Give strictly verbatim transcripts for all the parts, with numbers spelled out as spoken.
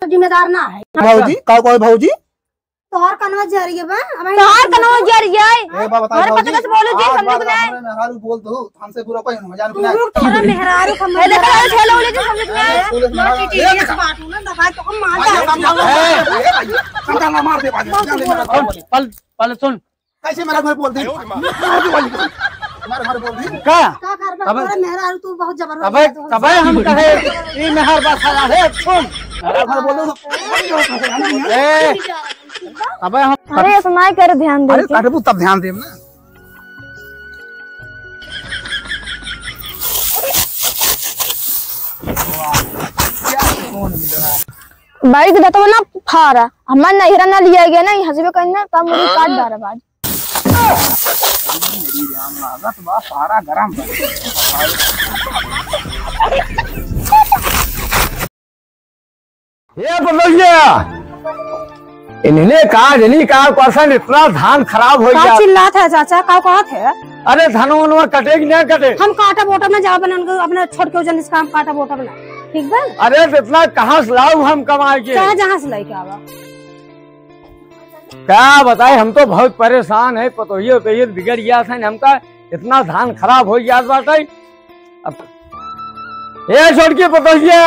जिम्मेदार ना है। भौजी, का कोई भौजी? तोहार कनवा जरिए बा, अब तोहार कनवा जरिए। ए, बा, बताओ अरे, भौजी, पता कैसे बोलू जी, आज समझू बाद कि नहीं? हमरे मेहरारू बोल दो, हमसे बुरा कोई नहीं, जान तू के नहीं। रुक, तोरा मेहरारू का ए, देखा, मजाक। ए, छेलो ले जी, समझू कि नहीं? पुलिस मेहरारू, ए, देखा। बात ना दबाए तो हम मार भाई, डाल। समझा लो, ए, ए, भाई, समझा लो, मार दे, भाई, बहुत जान ले, बुरा मेरा बोल। पल, पल सुन, कैसे मेरा घर बोल दी? अयो रे माँ। मेरा घर बोल दी। का? का करबा? तबे, तोरा मेहरारू तू बहुत जबरदस्त तबे, है, तू तबे हम कहे, ई मेहर बा साला रे, सुन। मेरा घर बोल दो। ए, तबे हम अरे, ऐसा ना कर, ध्यान दे अरे, के। काटबू तब ध्यान देब ना। बाइक दतवा ना फारा, हमार नहिरा ना लिया गया ना, ई हंसबे कहीं ना, तब मुड़ी काट डारा बाज। लागत बा, पारा गरम बा। ए पतोहिया, इन्हने का जनी का पर्सन इतना धान खराब हो का गया। चिल्लात है चाचा, का कहत है? अरे धनवा वनवा कटे कि ना कटे? हम काटब ओटब ना, जाओ बनन के अपना छोट के वजन इसका हम काटब ओटब ना, ठीक बा? अरे तो इतना कहाँ से लाऊ हम कमाए के? चाहे जहाँ से लेके आवा। का बताए, हम तो बहुत परेशान है, पतोहिए उतोहिए बिगड़ गया था हमका, इतना धान खराब हो गया बाटे। अब ए छोटकी पतोहिया,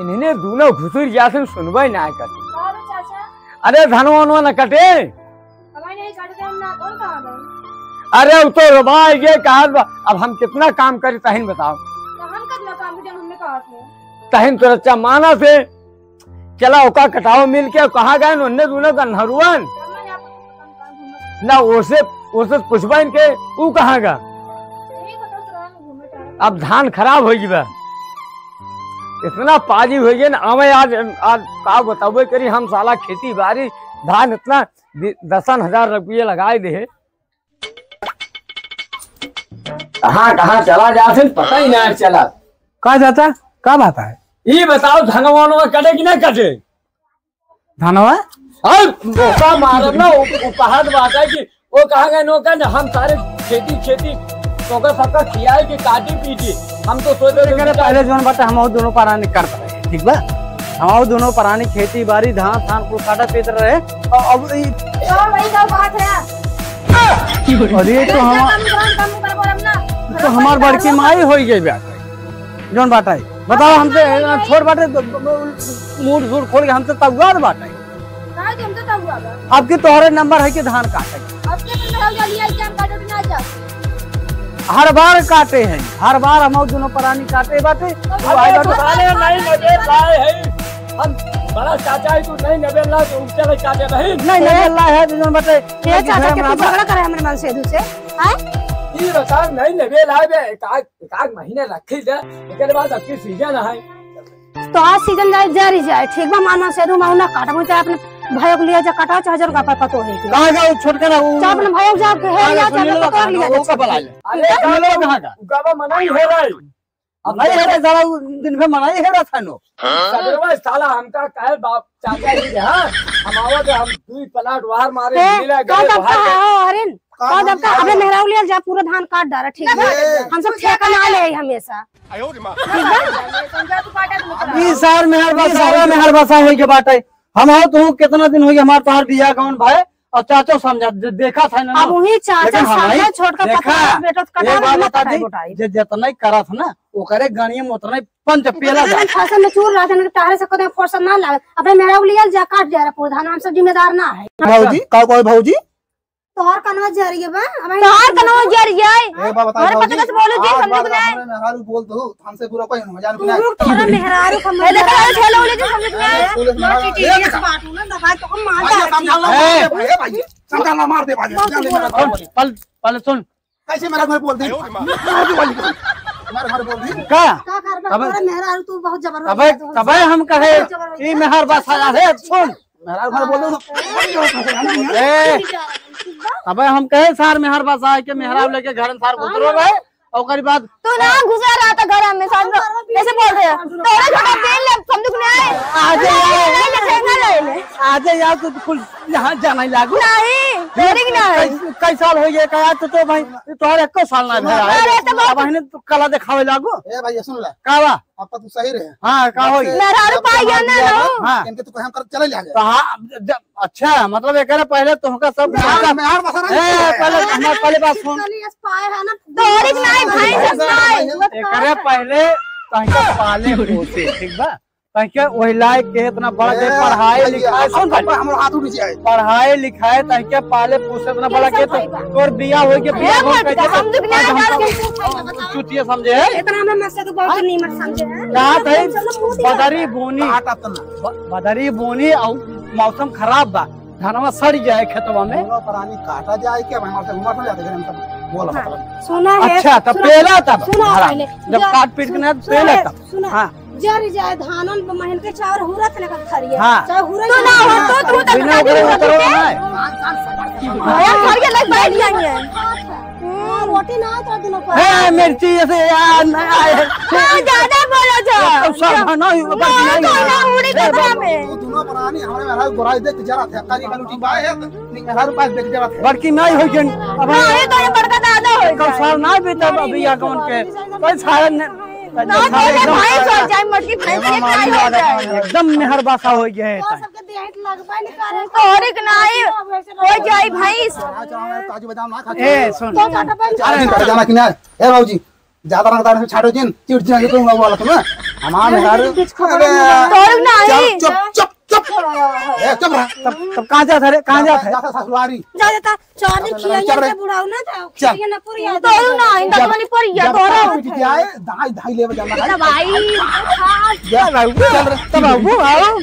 इन्हने दूनो घुसुर गया से सुनबे ना करती। का रे चाचा? अरे धनवा वनवा न कटे। हमारे नहीं कटते हम ना, कौन कहाँ गए? अरे वो तो रबा ये कहा बा, अब हम कितना काम करी तहिन बताओ। तो हम कितना काम करी हमने कहा थे? तहिन तो रच्चा माना से चला ओका कटाओ मिल के, कहाँ गए उन्ने दूनो गन्हरुअन? ना ओसे, ओसे पूछबा इनके, ऊ कहाँ गा? अब धान खराब हो गया, इतना पाजी हो गया ना। आवे आज, आज का बताबे करी हम, साला खेती बारी धान इतना दि-, दसन हजार रुपये लगाए दे। कहाँ, कहाँ चला जात है, पता ही ना चला। का चाचा, का बात है? ई बताओ, धनवा वनवा कटे कि ना कटे? धनवा? अरे, ओका मारब ना, उ, उ कहत बात है कि वो कहाँ गए, नो कहने, हम सारे खेती, खेती, तोका सबका खियाए के काटी पीटी। हम तो सोचे एकरे पहले जौन बाटे, हम और दोनों परानी करत रहे, ठीक बा? हम और दोनों परानी खेती बारी, धान, धान कुल काटा पीट रहे। और अब ई तो वही सब बात है। अरे, तो हम, काम, काम, काम कर बोलब ना। तो हमार बड़की माई होई गई बाटे, जौन बाटे। बताओ, हमसे छोट बाटे, तो मूड सूड खोल के हमसे तउआर बाटे। काहे कि हमसे तउआ बा? अब की तोहरे नंबर है कि धान काटे? अब के तुम रह गया, लिया क्या काटे ना जा? हर बार काटे हैं, हर बार हम दोनों परानी काटे बाटे। तो तू आए अरे, बाटे। सारे नहीं नबे लाए हैं। हम बड़ा चाचा है, तू नहीं नबे ला, तो ऊंचा लग काटे नहीं। नहीं, नबे ला है, तो जौन बाटे, ये चाचा के तू झगड़ा करे हमरे मन से दूसरे, हैं? ई बता, नहीं नबे लाए बे, का एक आध महीने रखी जा, एकरे बाद अब की सीजन है। तो आज सीजन जाए, जरी जाए, ठीक बा, मामा से रूम ना काटबो, चाहे अपने भाई को लिया जा, कटाओ, चाहे जरूर का पतो है कि कहाँ गया वो छोटका ना, वो चाहे अपने भाई को जा, है कहाँ या गया, चाहे सुनील तो बा, कर लिया वो जा। कब आया? अरे, सुनील बा कहाँ गया? गवा मना ही हो रहा है। अब नहीं है रे, साला वो दिन भर मना ही है रहा था नो। सगरवा साला हमका कहे बाप, चाचा जी के, हाँ? हम आवत है, हम दुई प्लाट बाहर मारे, ए, नीला तो गए दबका बाहर। है, ओ, हरिन? का तो दबका, अबे मेहरारू लिया जा, पूरा धान काट डारा, ठीक है? ए। हम सब ठेका ना ले हमेशा। आयो रे माँ। ठीक है? ई सार मेहर बसा, ई सार मेहर बसा होई के बाटे। हम हो तो कितना दिन होई हमार तोहार बियाह गवन भाई, और चाचो समझा, दे-, देखा था ना। अब वही चाचा लेकिन हमारी समझा, छोटका देखा, पता है, बेटा तो एक कटा बात ना बता कटाई दी, बोटाई। जे जितना ही करत ना, ओकरे गणिये में उतना ही पंच पेला जा। फसल में चूर रहा था, तारे से कदम फुर्सत ना लागे। अपने मेहरारू लिया जा, काट जा रहा पूरा धान, हम सब जिम्मेदार ना है। भौजी, का कोई भौजी? तोहार कनवा जरिए बा, अब तोहार कनवा जरिए। ए, बा, बताओ अरे, भौजी, पता कैसे बोलू जी, आज समझू बाद कि नहीं? हमरे मेहरारू बोल दो, हमसे बुरा कोई नहीं, जान तू के नहीं। रुक, तोहरा मेहरारू समझ ए, देखा, में अरे, ठेला उले जी, समझू कि नहीं? पुलिस मेहरारू, ए, देखा। बात ना दबाए तो हम मार भाई, डालती। समझा लो, ए, मार दे, भाई, ए, भाई, समझा लो, मार दे, भाई, बहुत जान ले मेरा बुरा। घर वाली। पल, पल सुन। कैसे मेरा घर बोल दी? अरे, मार दे, भाई, मेरा घर बोल दी। का? का करबा? तबे, तोहरा मेहरारू तू बहुत जबरदस्त तबे, है, तू तबे हम कहे, बहुत जबरदस्त ई है। मेहर बा साला है, सुन। मेहरारू घर बोल दो तो। ए, अबे हम कहे सार मेहर बसा है कि मेहरारू लेके घर में सार घुसरो रहे, और ओकरी बाद तू ना घुसा रहा था घर में, सार कैसे बोल रहे हो? तोरे छोटा पेन ले, समझ में आए? आ जा यार। ले, ले, ले, ले, ले। आ जा यार, तू तो कुल यहाँ जाना ही लागू। नहीं। तोरी के ना है। कई, कई साल हो गए का यार, तो, तो भाई, तोहरे एको साल ना भया है। अरे, तो बहुत अब बहिने तू कला देखावे लागो। ए भाई, सुन ले। का बा? अब तो तू सही रहे। हाँ, का होई? मेहरारू पाई गया ना, लो। हाँ। इनके तू कहे हम कर चले ले आगे। तो हाँ, जब, अच्छा, मतलब एकरे पहले तोहका सब मेहरारू, मेहरारू बसा रही ए, है। पहले हमार पहले बात सुन। खाली एस पाए है ना। तोरी के नहीं, भाई, एस नहीं। एकरे पहले तोहका पाले पोसे, ठीक बा? तोहके वही लायक के इतना बड़ा के ए, पढ़ाई भैया, लिखाई, सुन हम, भाई। हम हाथ उठ जाए। पढ़ाई लिखाई तोहके पाले पोसे इतना बड़ा के तो तोर बियाह होई के बियाह ए, होई मत के कर, हम दुख ना आज हम कर। चुतिया समझे है? इतना में मत से तो बहुत नीमन समझे है। कहा था चलो, मुंह दिया। बदरी बोनी, काटा तना। ब-, बदरी बोनी और मौसम खराब बा, धनवा सड़ जाए खेतवा में। दोनों प्राणी काटा जाए के हमारे से उमर हो जाते हैं, हम सब बोला हाँ, मतलब। सुना है, अच्छा, तब सुना, पेला तब सुना धरा। पहले। जब जा, काट पीट के सुन, ना सुन, पेला तब। सुना। हाँ। जर जाए धानन ब-, महीन के चाउर हुरत न कर खरिया। हाँ। चाहे हुरत तो ना हो, तो तू तो बिना ना ओकरे हुरत उतरो है। ना है। अरे, खरिया लग बैठ जाएंगे। हाँ, रोटी ना तो दिनों पर। ए, मिर्ची ऐसे यार, ना आए। हाँ, ज्यादा बोलो जो। ये तो सब है ना, ये तो ना, नहीं तो है। ना, उड़ी ए, कपड़ा बाबू। में। तू दोनों प्राणी हमारे में हराई गोराई देख जरा थे, काली काली उठी बाय है, नहीं हराई पास देख जरा थे। बड़की माई होई गन। अब ना, ये तो ये बड़का दादा होई कल गन। साल ना बीता अभी आगमन के। कोई साल न-, ना, कोई ना, भाई, सो जाए, मटकी भैंस एक ना हो जाए। एकदम मेहर बासा हो गया है। तो सबके देह लगबा नहीं करे। तोहरे के नाई हो जाई भैंस। काजू बादाम ना खा। ए, सुन। तो काटा पानी अरे, खा। जाना कि ना? ए, बाबूजी, ज्यादा रंगदार से छाटो जिन, चिढ़ जिन, ये तो हुआ वाला तुम्हें। हमारे घर, बीच खबर अरे, नहीं। तोहरे के नाई। चुप, चुप, चुप, चुप। ए, चुप रहा। तब, तब कहाँ जात है रे? कहाँ जात है? जाता ससुरारी। जा, जा, जा। चार दिन खियाइए चल रे। के बुढ़ाऊ ना जाओ, चल। खियाइए ना पूरी याद तोरू है। ना, इन जब दतवनी पर या जब तोरा काम उठे। जाए, दाई, दाई लेवे जाना है। दवाई, खास। जा, चल रे। तब बाबू, आओ।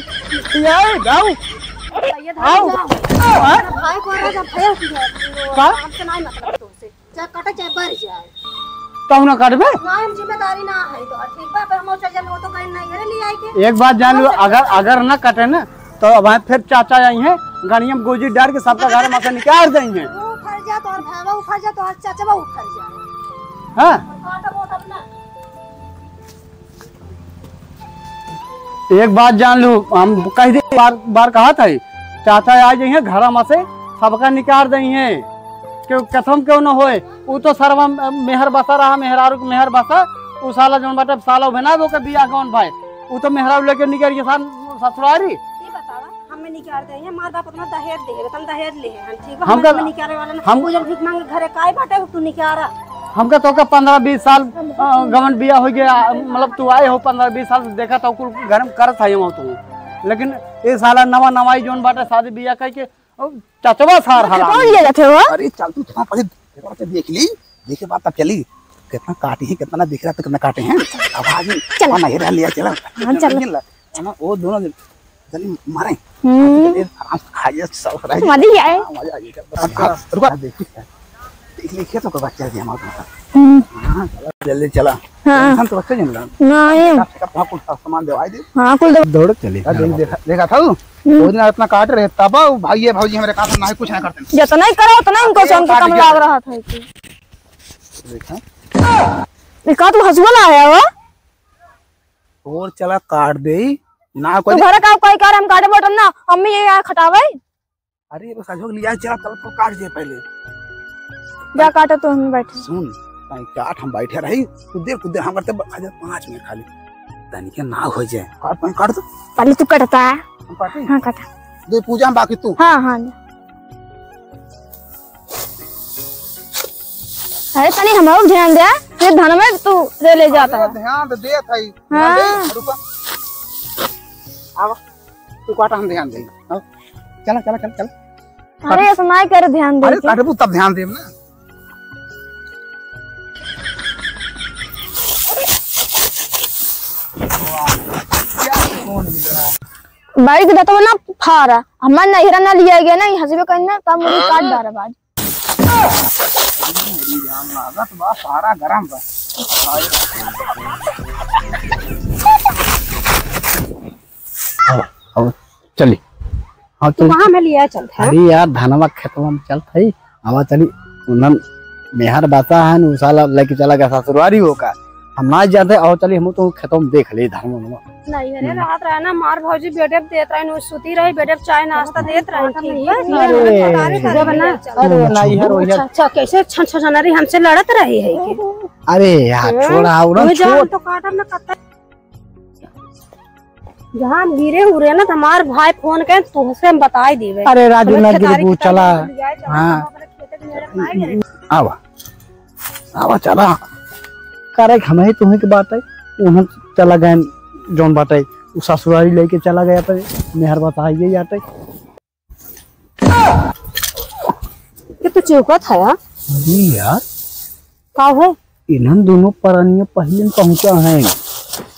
ये आओ। ये धान आओ। जाओ। हाँ? भाई को रहा, जब भैया की है, का? आपसे नहीं मतलब तुमसे। चाहे कटे, चाहे बढ़ जाए। तू ना काटबे? ना, हम जिम्मेदारी ना है तो। ठीक बा, पर हम चल जाए, वो तो कहीं नहीं है, ले आए के। एक बात जान लो, हम अगर, अगर ना कटे ना, तो अब फिर चाचा आई हैं, गड़िया में गोजी डाल के सबका घर में से निकाल देंगे। वो उखड़ जा, तोहर भावा उखड़ जा, तोहर चचवा उखड़ जा। हाँ। और काटा वोटा अपना। एक बात जान लो, हम कह दे, बार, बार कहा था, चाचा आ जाइए घर में से, सबका निकाल देंगे। क्यों, कसम क्यों न होए, उ तो सरवा मेहर बसा रहा, मेहरारू के मेहर बसा, उ साला जौन बाटे साला उभे ना, वो के बियाह कौन भाई, उ तो मेहरारू लेके निकल गया सान ससुरारी। ये बतावा, हमें निकाल दे, ये मार बाप अपना दहेज दे, हम दहेज ले हैं, ठीक बा? हमका, हमें निकाले वाला ना, हम तू जब भीख मांगे घरे काहे बाटे, तू निकारा। हमका तो का पन्द्रह बीस साल, अ, गवन बियाह हो गया, मतलब तू आए हो पन्द्रह बीस साल, देखा तो कुल घर में करत है हम तू, लेकिन ये साला नवा नवाई जौन बाटे शादी बियाह करके, ओ, चचवा सार हरामी। कौन ले जाते हो? अरे चल तू थोड़ा पहले एक बार तो देख ली, देखे बाद तब चली। कितना काटी है, कितना ना दिख रहा तो कितना काटे हैं। अब आगे चल। वहाँ नहीं रह लिया, चला। हाँ, चल। लेकिन ला, है ना, वो दोनों जन चली मारे। हम्म। चलिए, आराम से खाइए, सब रह मजा ही आए। हाँ, मजा आ गया। अच्छा। हाँ, रुको, देखिए। देख लीजिए तो कोई बच्चा भी हमारे पास। हम्म। हाँ, चला, जल्दी चला। हाँ। टेंशन तो बच्चा नहीं लगा। नहीं। सब, सब, सब कुछ सामान दवाई दे। हाँ, कुल दे। दौड़ चली। हाँ, देख, देखा, देखा था तू? हम्म। वो दिन इतना काट रहे, तब वो भाई, ये भौजी हमारे काम ना कुछ ना करते। जितना ही करो, उतना इनको काट हमको कम दिया। लाग रहा था कि। देखा? ये का तू हंसुआ लाया हो? और चला काट दे, ना तू कोई घर का कोई कर, हम काटे बटन ना, अम्मी ये यहाँ खटावे। अरे, बस आज हो लिया, चला, चल, तू काट दे पहले। जा काटो, तू हम बैठे। सुन, ताई काट हम बैठे रही, कुछ देर, कुछ देर हम करते, ब-, खा जा, पाँच मिनट खाली। तनिके ना हो जाए। काट, ताई काट दो। पहले तू कटता है। हम काटी? हाँ, काटा। दे पूजा में बाकी तू। हाँ, हाँ, जा। अरे, तनी हमरो ध्यान दे, ये धन में तू रे ले जाता अरे, है। ध्यान तो दे थाई। हाँ। दे, रुको। आवा, तू काटा हम ध्यान दे। हाँ। चला, चला, चला, चला। अरे, ऐसा ना कर, ध्यान दे अरे, के। काटबू तब ध्यान देब ना। बाई के दतवा ना फारा, हमार नहिरा ना लिया गया ना, ई हंसबे कहीं ना, तब मुड़ी काट डारब आज। लागत बा, सारा गरम बा। आओ, आओ, चली। हाँ, तू चली। कहाँ में लिया चलत है? अरे यार, धनवा खेतवा में चलत है। आवा चली, उन्हन मेहर बसा है, उ साला लेके चला गया ससुरारी होका। हम ना जाते, आओ चली, हम तो खेतों में देख ले धान वान। नहीं, अरे, हम्म। रात रहे ना, मार भौजी बेटे देत रहे, नु सुती रही, बेटे चाय नाश्ता देत रहे, ठीक बा? अरे, अरे, अरे, अरे, नहीं, यार, अच्छा, यार। अच्छा, कैसे छन छन रही, हमसे लड़त रही है के? अरे यार, ए, छोड़ा, उड़ा, तू जान छोड़। तो काटब ना कत्ता। जहाँ हम गिरे उरे ना, तो हमार भाई फोन के, तुहसे हम बताई देवे। अरे राजू, हमें ना खेतारी गिरबू, खेतारी चला। ले जाए, चला, हाँ। हम अपने खेते के मेड़े बनाए गए। आवा, आवा, चला। करे के हमें तुम्हें के बात है, उन्हें चला गए, जौन बात है, उ ससुरारी लेके चला गया था, मेहर बताइए जाते। ये तो चौकत है यार। अरे यार। का है? इन्हन दोनों परानियां पहिले पहुंचा हैं।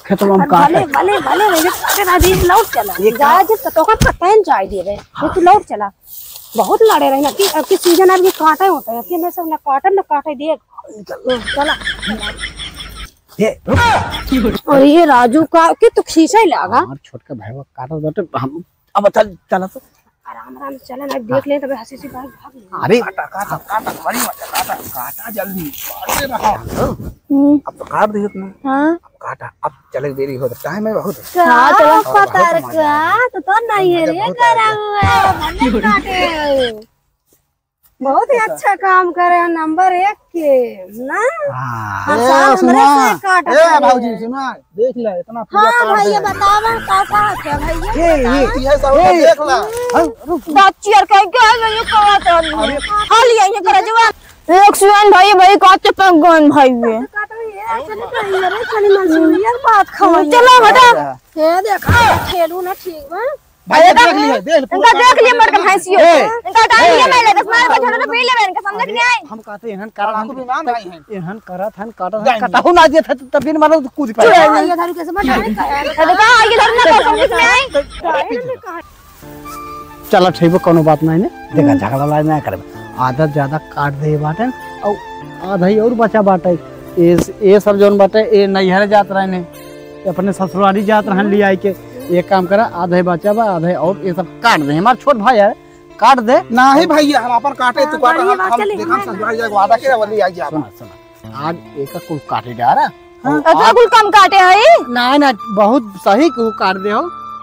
खेतवा में अरे काट भले, है। भले, भले, भले, अरे राजेश, लौट चला। ये का? जा, जा, तो का पता ही नहीं जाए दे रहे। हाँ। तू लौट चला। बहुत लड़े रहे ना कि, अब की सीजन अब ये काटे होता है, कि मैं सब ना काटे, ना काटे दे। चला। ये। और ये राजू का, कि तू खींचा ही लागा। हमार छोटका भाई काटत बाटे, हम अब चल, चला तो। आराम, आराम से चला ना, देख ले, तबे हंसी सी बात भाग ले। अरे, काटा, काटा, काटा, बड़ी मजा, काटा, काटा जल्दी, काटते रहो। हम्म। अब तो काट दियो तुमने। हाँ। अब काटा, अब चले देरी हो, टाइम है बहुत। का हाँ, चलो। और बहुत पतर मजा का, आया। तो, तो नहीं है मजा रे, बहुत करा आया। हुआ है, भले काटे हो। बहुत ही अच्छा काम करे हैं, नंबर एक के, ना? हाँ। हर ए, साल हमरे सुना, से काटत ए, रहे भौजी, हैं। सुना, देख ले, इतना पूरा हाँ काट भैया, दे। बतावा, का, का है भैया? ए, ए, बतावा। ये सब ए, देख ला। हाँ, रुक। बात चियर कह के आ गई, कहत रहनी। अरे। हाल ये, ये करे जवान। एक सुअन भाई, भाई, का चपक गन भाई ये। का तो ये, चली तो ये रे, चली मंसूरिया बात खावा। चलो, हटा। ये देखा, खेलू ना, ठीक बा? भाई, अरे देख लिया, देख, इनका पूरा देख लिया, काट मर के दिया। भैंसियों। ए, इनका टाइम ए, लिया, मैं लेते, तुम्हारे को छोड़ो तो पी लेवे, इनका समझ नहीं आई। हम कहते हैं, इन्हन करत हन, इनहन करत हन, काटत हन, कतहु ना देत है, तब भी मारो तो कूद पाए। चुड़ैल। ये धरू कैसे बना है? अरे का, ये धरू ना, समझ में आई। चला, ठीक बा, कोनो बात नहीं ने। देखा, हम्म। झगड़ा लड़ाई ना करबे। आधा ज्यादा काट दे बाटे, और आधा ही और बचा बाटे। ए, ए सब जौन बाटे, ए नैहर जात रहने, अपने ससुरारी जात रहन लिया के। एक काम करा, आधे बचा बा, आधे और ये सब काट दे। हमार छोट भाई है, काट दे। नाही भैया, हम अपन काटे, तू हाँ, काट, बढ़िया हम, बात हम चली, देखा हम ससुरारी जाके वादा के वाली आई जाबा। सुना, सुना, आज एक कुल काटे जा रहा। हाँ। और इतना कुल कम काटे है? ना, ना, बहुत सही कुल काट दे हो,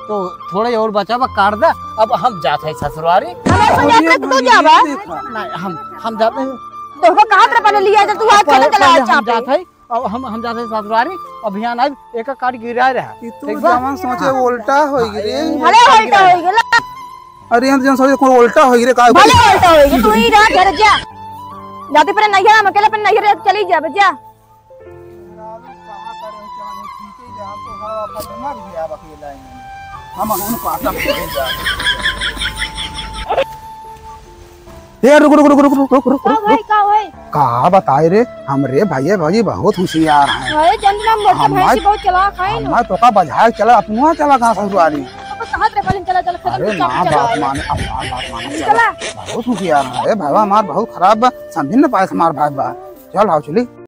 तो थोड़े और बचा बा, काट दे। अब हम जात है ससुरारी। हमारे संग अरे जाते तो तू भैया, जाबा? देखा। नहीं, हम, हम जाते हैं। तो वो कहाँ तरह पहले लिया जब तू आज पहले, चला चला पहले हम चापे। जात है। अब हम, हम जाते हैं ससुरारी, अभियान आज एक काट गिरा रहा। ई तू ठीक बा? जवन सोचे उल्टा होई रे। भले उल्टा होई गेला। अरे हम जवन सोचे कोई उल्टा होई रे का? भले उल्टा होई गे, तू ही रह घर जा। जाते पर नैहर, हम अकेले पर नैहर चली जाबे, जा। हम उनको आता ए, रुक, रुक, रुक। का भाई, का भाई? का बताए रे, हमरे भैया भौजी बहुत होशियार हैं। अरे, चंदना मोटा हमार, भैंसी बहुत चालाक है ना। हमार तोका बजाए चला, अपनुआ चला कहाँ ससुरारी। अब कहाँ तेरे पालन चला, चला, खेतन अरे के ना, काम चला। बात माने, अब ना, बात माने, चला। चला। बहुत होशियार है, ए, भाई हमार बहुत खराब बा, समझ न पाए हमार भाई बा। चल, आओ, चली।